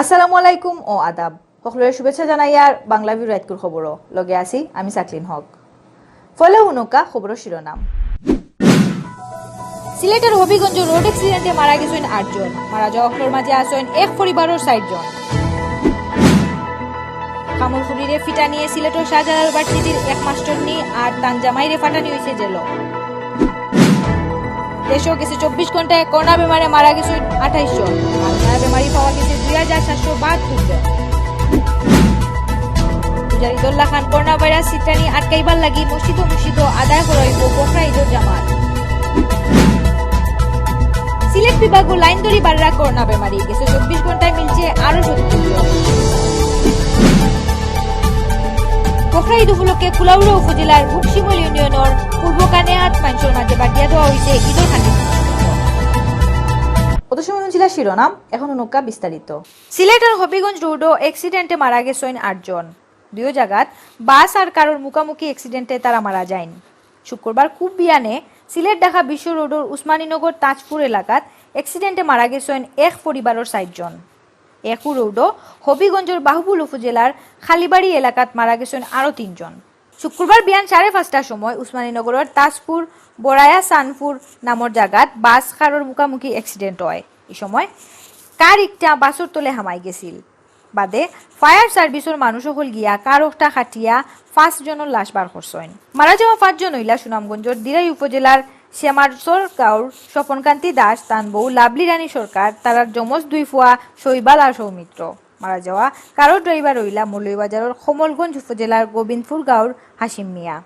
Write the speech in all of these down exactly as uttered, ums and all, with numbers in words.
আসসালামু আলাইকুম ও আদাব। হকলরে শুভেচ্ছা জানাইয়ার বাংলা ভিউ রাইতকুর খবরও। লগে আছি আমি সাকলিন হক। ফলে হুনউক্কা খবরর শিরোনাম। সিলেটর হবিগঞ্জ রোড অ্যাক্সিডেন্টে মারা গেছইন আটজন। মারা যাওয়া অকলর মাঝে আছইন এক পরিবারর চাইরজন। কামরপুরীরে ফিটানিয়ে সিলেটর শাহজালাল ভার্সিটির এক মাস্টরনি আর তান জামাইরে ফাটানি অইছে জেলো। দেশো গেছে চব্বিশ ঘন্টায় করোনা বেমারে মারা গেছে আঠাইশ জন। আর নয়া বেমারি পাওয়া গেছে দুই হাজার সাতশো বাহাত্তর জন। পূজারী দল্লা খান করোনা ভাইরাস ছিটানি আটকাইবার লাগি মসজিদো মসজিদো আদায় করা অইবো বকরা ঈদর জামাত। সিলেট বিভাগো লাইন ধরি বাড়রা করোনা বেমারি, গেছে চব্বিশ ঘন্টায় মিলছে আরো সত্তর জন। বকরা ঈদ উপলক্ষে কুলাউড়া উপজেলার বুকশিমল ইউনিয়নর পূর্ব কানেহাত মাইনষর মাঝে বাটিয়া দেওয়া অইছে ঈদর খানি। অত সময় হুনছিলা শিরোনাম, এখন হুনউক্কা বিস্তারিত। সিলেটর হবিগঞ্জ রোডো অ্যাক্সিডেন্টে মারা গেছইন আটজন। দুইও জাগাত বাস আর কারর মুখামুখি অ্যাক্সিডেন্টে তারা মারা যাইন। শুক্রবার খুব বিয়ানে সিলেট ঢাকা বিশ্ব রোডর উসমানীনগর তাজপুর এলাকাত অ্যাক্সিডেন্টে মারা গেছইন এক পরিবারর চাইরজন। একু রোডো হবিগঞ্জর বাহুবল উপজেলার খালিবাড়ি এলাকাত মারা গেছইন আরো তিনজন। শুক্রবার বিয়ান সাড়ে পাঁচটার সময় উসমানীনগরর তাজপুর বড়ায়া সানপুর নামর জাগাত বাস কারর মুখামুখি অ্যাক্সিডেন্ট অয়। ই সময় কার একটা বাসর তলে হামাই গেছিল। বাদে ফায়ার সার্ভিসর মানুষ অকল গিয়া কার অকটা কাটিয়া পাঁচ জনর লাশ বার করছইন। মারা যাওয়া পাঁচজন অইলা সুনামগঞ্জর দিরাই উপজেলার শ্যামারসর গাঁওর স্বপনকান্তি দাস, তান বউ লাভলি রানী সরকার, তারার যমজ দুই ফুয়া শৈবাল আর সৌমিত্র। মারা যাওয়া কারর ড্রাইভার অইলা মৌলভীবাজারর কমলগঞ্জ উপজেলার গোবিন্দপুর গাঁওর হাসিম মিয়া।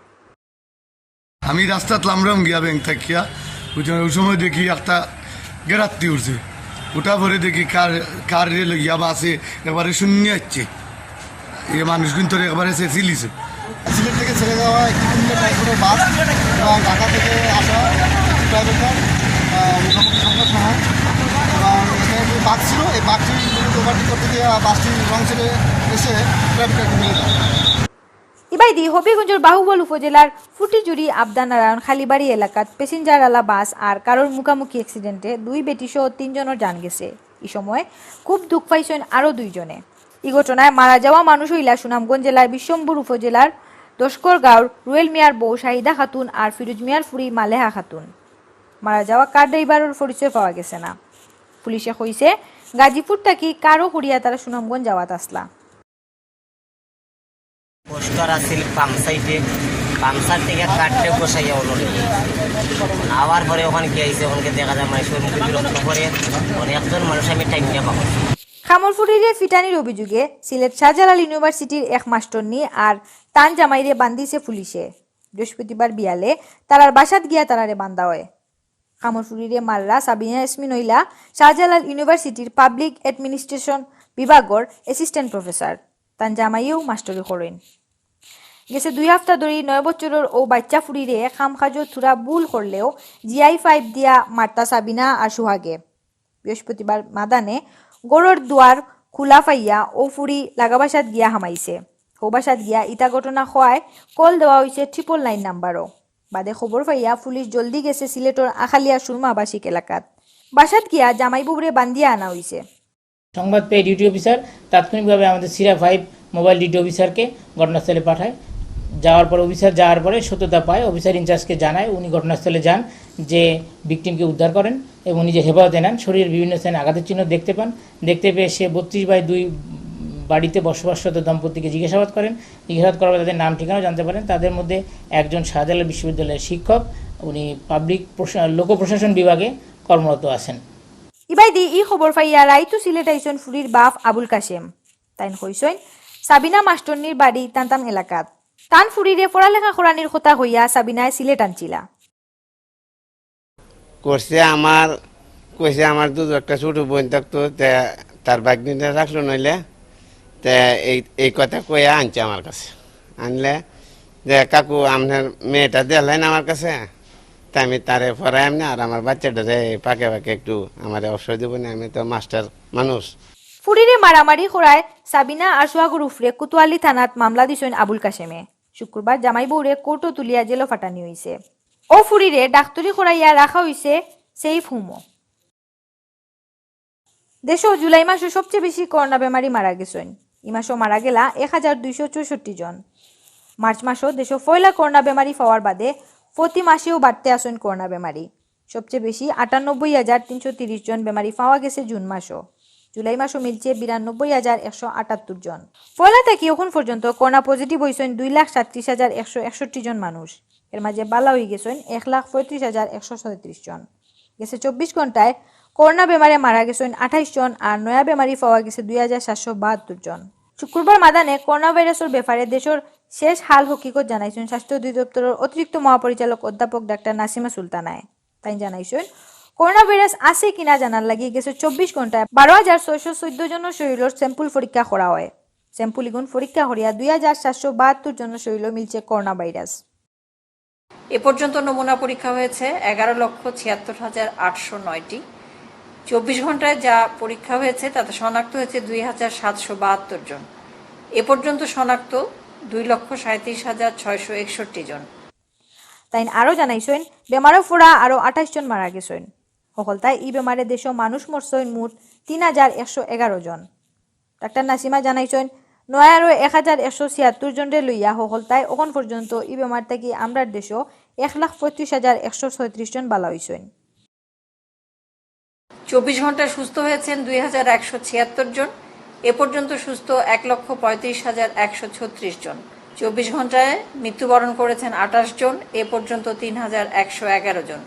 আমি রাস্তাত লামরাম গিয়া ব্যাংক থাকিয়া, ওই সময়, ওই সময় দেখি একটা গেরাত্তি উঠছে। উঠা পরে দেখি কার, কার রে লইয়া বাসে একবারে শূন্য আসছে। এই মানুষ কিন্তু একবারে সে সিলিছে। সিলেট থেকে ছেড়ে যাওয়া একটি কুমিল্লা ট্রান্সপোর্টের বাস এবং ঢাকা থেকে আসা প্রাইভেটর, আহ, মোটামুটি সংখ্যা সহ এবং এখানে যে বাস ছিল, এই বাসটি ওভারটেক করতে গিয়ে বাসটি রং সাইডে এসে প্রাইভেটকে মিলে যায়। ইবাইদি হবিগঞ্জর বাহুবল উপজেলার ফুটিজুড়ি আবদা নারায়ণ খালিবাড়ি এলাকাত প্যাসেঞ্জার আলা বাস আর কারর মুখামুখি অ্যাক্সিডেন্টে দুই বেটি সহ তিনজনর জান গেছে। ই সময় খুব দুঃখ পাইছইন আরো দুইজনে। ই ঘটনায় মারা যাওয়া মানুষ অইলা সুনামগঞ্জ জেলার বিশ্বম্বর উপজেলার দশকর গাঁওর রুয়েল মিয়ার বউ শাহিদা খাতুন আর ফিরোজ মিয়ার ফুরি মালেহা খাতুন। মারা যাওয়া কার ড্রাইভারর পরিচয় পাওয়া গেছে না। পুলিশে কইছে, গাজীপুর থাকি কারো করিয়া তারা সুনামগঞ্জ যাওয়াত আসলা। পোস্টার আছিল পাম্প সাইডে, পাম্প সাইড থেকে কাটতে বসাইয়া হলো। আওয়ার পরে ওখানে কি আইছে, ওখানে দেখা যায় মানুষের মুখে বিরক্ত করে, মানে একজন মানুষ আমি টাইম নিয়ে পাবো। কামরপুরীরে ফিটানির অভিযোগে সিলেট শাহজালাল ইউনিভার্সিটির এক মাস্টরনি আর তান জামাইরে বান্ধিছে পুলিশে। বৃহস্পতিবার বিয়ালে তারার বাসাত গিয়া তারারে বান্ধা হয়। কামরপুরীরে মাররা সাবিনা ইয়াসমিন অইলা শাহজালাল ইউনিভার্সিটির পাবলিক অ্যাডমিনিস্ট্রেশন বিভাগর অ্যাসিস্ট্যান্ট প্রফেসর। তান জামাইয়েও মাস্টরি করইন। গেছে দুই হাপ্তা ধরি নয় বছরর অউ বাইচ্চা ফুরিরে কাম কাজো থুড়া ভুল করলেও জিআই পাইপ দিয়া মারতা সাবিনা আর সোহাগে। বৃহস্পতিবার মাদানে গরর দুয়ার খোলা পাইয়া অউ ফুরি লাগা বাসাত গিয়া হামাইছে। হউ বাসাত গিয়া ইতা ঘটনা কওয়ায় কল দেওয়া অইছে ট্রিপল নাইন নাম্বারও। বাদে খবর পাইয়া পুলিশ জলদি গেছে সিলেটর আখালিয়া সুরমা আবাসিক এলাকাত। বাসাত গিয়া জামাই বউরে বান্ধিয়া আনা অইছে। সংবাদ পেয়ে ডিউটি অফিসার তাৎক্ষণিকভাবে আমাদের সিরা ফাইভ মোবাইল ডিউটি অফিসারকে ঘটনাস্থলে পাঠায়। যাওয়ার পর অফিসার যাওয়ার পরে সত্যতা পায়, অফিসার ইনচার্জকে জানায়, উনি ঘটনাস্থলে যান, যে ভিকটিমকে উদ্ধার করেন এবং নিজের হেফাজতে নেন। শরীরের বিভিন্ন স্থানে আঘাতের চিহ্ন দেখতে পান। দেখতে পেয়ে সে বত্রিশ বাই দুই বাড়িতে বসবাসরত দম্পতিকে জিজ্ঞাসাবাদ করেন। জিজ্ঞাসাবাদ করার পর তাদের নাম ঠিকানা জানতে পারেন। তাদের মধ্যে একজন শাহজালাল বিশ্ববিদ্যালয়ের শিক্ষক, উনি পাবলিক প্রশা-, লোক প্রশাসন বিভাগে কর্মরত আছেন। ইবাইদি ই খবর পাইয়া রাইতু সিলেট আইছইন ফুরির বাপ আবুল কাশেম। তাইন কইছইন, সাবিনা মাস্টরনির বাড়ি তান্তান এলাকাত। তান ফুরিরে পড়ালেখা করানির কথা কইয়া সাবিনায় সিলেট আনছিলা। করছে আমার, কইছে আমার দুধ একটা ছোট বোন থাকতো, তে তার বাগনিটা রাখলো নইলে, তে এই, এই কথা কইয়া আনছে আমার কাছে। আনলে যে, "কাকু, আপনার মেয়েটা দিলেন আমার কাছে, তা আমি তারে পড়াইয়াম না, আর আমার বাচ্চাটারে ফাঁকে ফাঁকে একটু আমারে অবসর দিব না, আমি তো মাস্টার মানুষ।" ফুরিরে মারামারি করায় সাবিনা আর সোহাগর উফরে কোতোয়ালি থানাত মামলা দিছইন আবুল কাশেমে। শুক্রবার জামাই বউরে কোর্টো তুলিয়া জেলো ফাটানি অইছে। অউ ফুরিরে ডাক্তরি করাইয়া রাখা অইছে সেফ হোমো। দেশো জুলাই মাসো সবচেয়ে বেশি করোনা বেমারি মারা গেছইন। ই মাসো মারা গেলা এক হাজার দুইশো চৌষট্টি জন। মার্চ মাসো দেশো পয়লা করোনা বেমারি পাওয়ার বাদে প্রতি মাসেও বাড়তে আছইন করোনা বেমারি। সবচেয়ে বেশি আটানব্বই হাজার তিনশো তিরিশ জন বেমারি পাওয়া গেছে জুন মাসো। জুলাই মাসো মিলছে বিরানব্বই হাজার একশো আটাত্তর জন। পয়লা থাকি এখন পর্যন্ত করোনা পজিটিভ হইছইন দুই লাখ সাতত্রিশ হাজার একশো একষট্টি জন মানুষ। এর মাঝে বালা হয়ে গেছইন এক লাখ পঁয়ত্রিশ হাজার একশো ছয়ত্রিশ জন। গেছে চব্বিশ ঘন্টায় করোনা বেমারে মারা গেছইন আঠাইশ জন আর নয়া বেমারি পাওয়া গেছে দুই হাজার সাতশো বাহাত্তর জন। শুক্রবার মাদানে করোনা ভাইরাসের ব্যাপারে দেশের শেষ হাল হকিকত জানাইছেন স্বাস্থ্য অধিদপ্তরের অতিরিক্ত মহাপরিচালক অধ্যাপক ডাক্তার নাসিমা সুলতানায়। তাই জানাইছেন, করোনা ভাইরাস আছে কিনা জানার লাগি গেছে চব্বিশ ঘন্টায় বারো হাজার ছয়শো চোদ্দ জনের শরীরের স্যাম্পল পরীক্ষা করা হয়। স্যাম্পল ইগুন পরীক্ষা করিয়া দুই হাজার সাতশো বাহাত্তর জনের শরীরে মিলছে করোনা ভাইরাস। এ পর্যন্ত নমুনা পরীক্ষা হয়েছে এগারো লক্ষ ছিয়াত্তর হাজার আটশো নয়টি। চব্বিশ ঘন্টায় যা পরীক্ষা হয়েছে তাতে শনাক্ত হয়েছে দুই হাজার সাতশো বাহাত্তর জন। এ পর্যন্ত শনাক্ত দুই লক্ষ সাঁইত্রিশ হাজার ছয়শো একষট্টি জন। তাইন আরও জানাইছইন, বেমারো পড়া আরও আঠাইশ জন মারা গেছইন। হকলতায় ই বেমারে দেশো মানুষ মরছইন মোট তিন হাজার একশো এগারো জন। ডাক্তার নাসিমা জানাইছইন, নয়া আরও এক হাজার একশো ছিয়াত্তর জনরে লইয়া হকলতায় অখন পর্যন্ত ই বেমার থাকি আমরার দেশো এক লাখ পঁয়ত্রিশ হাজার একশো ছয়ত্রিশ জন বালা হইছইন। চব্বিশ ঘন্টায় সুস্থ হয়েছেন দুই হাজার একশো ছিয়াত্তর জন। এ পর্যন্ত সুস্থ এক লক্ষ পঁয়ত্রিশ হাজার একশো ছত্রিশ জন। চব্বিশ ঘন্টায় মৃত্যুবরণ করেছেন আঠাশ জন। এ পর্যন্ত তিন হাজার একশো এগারো জন।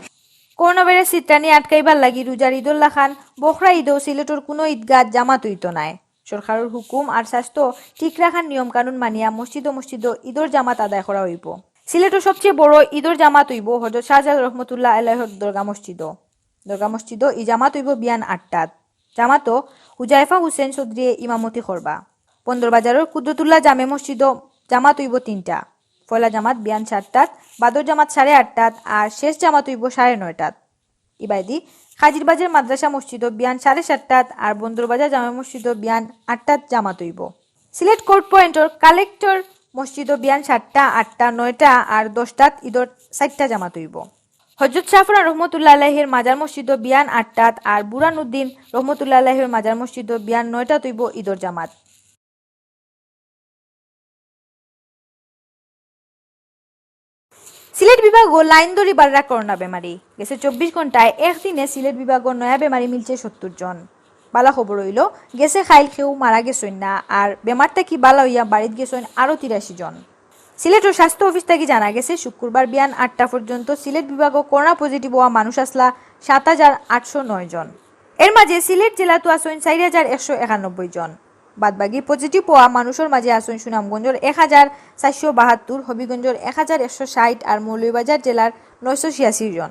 করোনা ভাইরাস ছিটরানি আটকাইবার লাগি রোজার ঈদর লাখান বখরা ঈদও সিলেটর কুনু ঈদগাহ জামাত হইতো নায়। সরকারর হুকুম আর স্বাস্থ্য ঠিক রাখার নিয়ম কানুন মানিয়া মসজিদো মসজিদো ঈদর জামাত আদায় করা হইব। সিলেটর সবচেয়ে বড় ঈদর জামাত হইব হজরত শাহজালাল রহমতুল্লাহ আলাইহর দরগা মসজিদো। দরগা মসজিদো ই জামাত হইব বিয়ান আটটাত। জামাতো হুজাইফা হুসেন চৌধুরীয়ে ইমামতি করবা। বন্দরবাজারর কুদরতুল্লাহ জামে মসজিদো জামাত হইব তিনটা। পয়লা জামাত বিয়ান সাতটাত, বাদর জামাত সাড়ে আটটাত, আর শেষ জামাত হইব সাড়ে নয়টাত। ইবায়দি কাজিরবাজার মাদ্রাসা মসজিদো বিয়ান সাড়ে সাতটাত আর বন্দরবাজার জামে মসজিদো বিয়ান আটটাত জামাত হইব। সিলেট কোর্ট পয়েন্টর কালেক্টর মসজিদো বিয়ান সাতটা, আটটা, নয়টা আর দশটাত ঈদর চারটা জামাত হইব। হজরত শাহফরান রহমতুল্লাহ আলাইহির মাজার মসজিদো বিয়ান আটটাত আর বুরহানুদ্দিন রহমতুল্লাহ আলাইহির মাজার মসজিদো বিয়ান নয়টাত হইব ঈদর জামাত। সিলেট বিভাগো লাইন ধরি বাড়রা করোনা বেমারি। গেছে চব্বিশ ঘন্টায় একদিনে সিলেট বিভাগো নয়া বেমারি মিলছে সত্তর জন। বালা খবর হইল, গেছে কাইল কেউ মারা গেছইন না, আর বেমার থাকি বালা হইয়া বাড়িত গেছইন আরও তিরাশি জন। সিলেটর স্বাস্থ্য অফিস থাকি জানা গেছে, শুক্রবার বিয়ান আটটা পর্যন্ত সিলেট বিভাগো করোনা পজিটিভ হওয়া মানুষ আসলা সাত হাজার আটশো নয় জন। এর মাঝে সিলেট জেলাত আছইন চার হাজার একশো একানব্বই জন। বাদবাকি পজিটিভ হওয়া মানুষর মাঝে আছইন সুনামগঞ্জর এক হাজার চারশো বাহাত্তর, হবিগঞ্জর এক হাজার একশো ষাট আর মৌলভীবাজার জেলার নয়শো ছিয়াশি জন।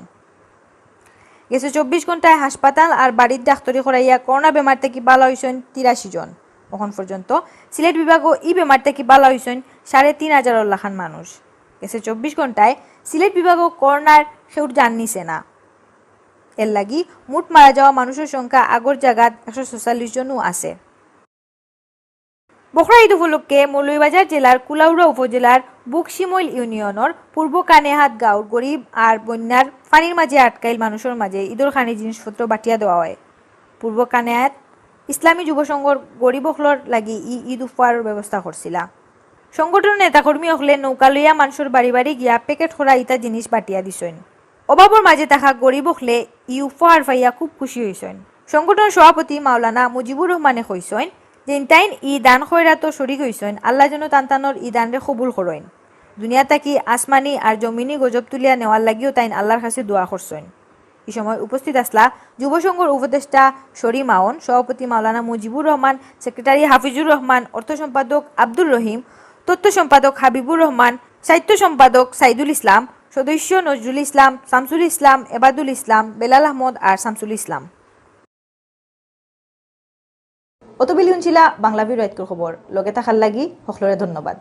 গেছে চব্বিশ ঘন্টায় হাসপাতাল আর বাড়িত ডাক্তরি করাইয়া করোনা বেমার থাকি বালা হইছইন তিরাশি জন। অখন পর্যন্ত সিলেট বিভাগো ই বেমার থাকি বালা হইছইন সাড়ে তিন হাজারর লাখান মানুষ। গেছে চব্বিশ ঘন্টায় সিলেট বিভাগো করোনার কেউর জান নিছে না। এর লাগি মোট মারা যাওয়া মানুষর সংখ্যা আগর জাগাত একশো ছয়চল্লিশ জনও আছে। বখরা ঈদ উপলক্ষে মৌলভীবাজার জেলার কুলাউড়া উপজেলার বুকশিমইল ইউনিয়নর পূর্ব কানেহাত গাঁওর গরিব আর বন্যার পানির মাঝে আটকাইল মানুষর মাঝে ঈদর খানি জিনিসপত্র বাটিয়া দেওয়া হয়। পূর্ব কানেহাত ইসলামী যুব সংঘর গরিব অকলর লাগি ই ঈদ উপহারর ব্যবস্থা করছিলা। সংগঠনর নেতাকর্মী অকলে নৌকা লইয়া মানুষর বাড়ি বাড়ি গিয়া প্যাকেট করা ইতা জিনিস বাটিয়া দিছইন। অভাবর মাঝে থাকা গরিব অকলে ই উপহার পাইয়া খুব খুশি হইছইন। সংগঠন সভাপতি মাওলানা মুজিবুর রহমানে কইছইন যে তাইন ই দান খয়রাতো শরিক হইছইন, আল্লাহ যেন তান তানর ই দানরে কবুল করইন। দুনিয়া থাকি আসমানি আর জমিনি গজব তুলিয়া নেওয়ার লাগিও তাইন আল্লাহর কাছে দোয়া করছইন। ই সময় উপস্থিত আসলা যুব সংঘর উপদেষ্টা শরী মাওন, সভাপতি মাওলানা মুজিবুর রহমান, সেক্রেটারি হাফিজুর রহমান, অর্থ সম্পাদক আব্দুর রহিম, তথ্য সম্পাদক হাবিবুর রহমান, সাহিত্য সম্পাদক সাইদুল ইসলাম, সদস্য নজরুল ইসলাম, শামসুল ইসলাম, এবাদুল ইসলাম, বেলাল আহমদ আর শামসুল ইসলাম। অতবিল হুনছিলা বাংলা ভিডিও আইতকুর খবর। লগে থাকার লাগি হকলরে ধন্যবাদ।